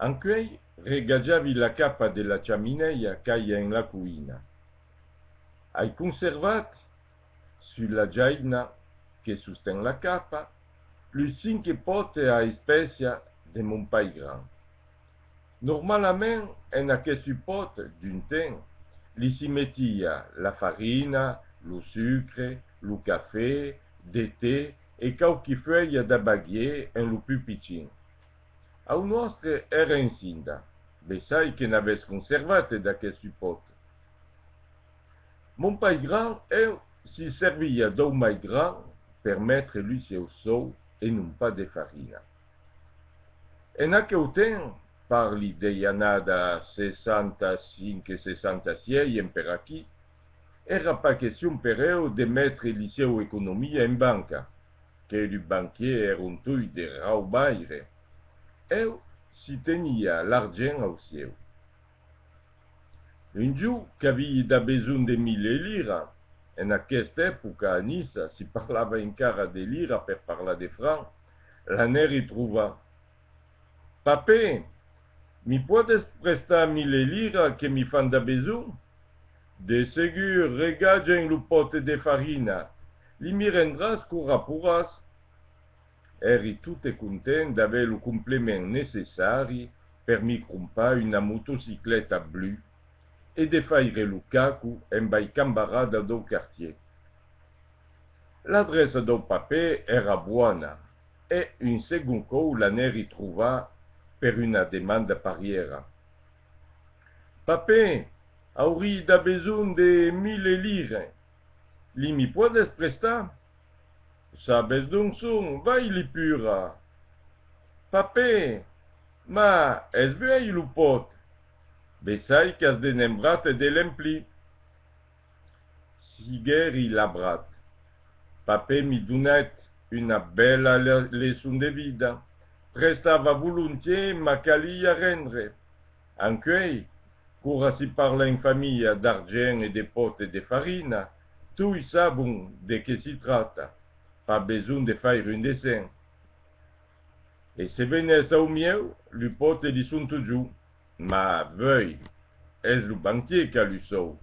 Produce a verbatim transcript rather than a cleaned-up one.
Ancuei regatjavi la capa de la chaminèia qu'ai en la coïna. Ai conservat, sus la jaina que sosten la capa, lu cinc pòts a espècia de mon pair grand. Normalament, en aqueste pòt, d'un temps, li si metia la farina, lo sucre, lo cafè, de tè e quauqui fuelha d'abaguier en lo pus pichin. Au nòstre èra ensinda, bessai que n'avètz conservat d'aqueste pòt. Mon pair grand, eu, si servia dau mai grand per metre lu sieus sòus e non pas de farina. En aqueu temps, parli dei annadas seissanta cinc e seissanta sièis en per aquí, èra pas question per eu de metre li sieu economia en banca, que lu banquiers èron toi de raubaires. Eu si tenia l'argent au sieu. Un jorn qu'avi da besonh de mila liras, en aquesta epoca a Niça si parlava encara de liras per parlar de francs, l'anèri trovar. Papè, mi pòdes prestar mila liras que mi fan da besonh? De segur, regatja en lo pòt de farina, li mi rendràs quora poràs. Èri tot content d'aver lo complement necessari per mi crompar una motocicleta blu e de faire lo caco emb ai cambarada dau quartier. L'adreça dau papè èra bòna e un segond còup l'anèri trovar per una demanda parièra. Papè, aurí da besonh de mila liras. Li mi pòdes prestar? Sabes d'on son, vai-li pura. Papè, ma es vuei lo pòt? Bessai qu'as de nembrar-te de l'emplir. Siguèri labrat. Papè mi donèt una bèla le-, leçon de vida. Prestava volontiers, ma calia rendre. Ancuei, quora si parla en familha d'argent e de pòt e de farina, toi sabon de que si tracta, pas besonh de faire un dessenh. E se venètz au mieu, lu pòt li son totjorn, ma vuei, es lo banquier qu'a lu sòus.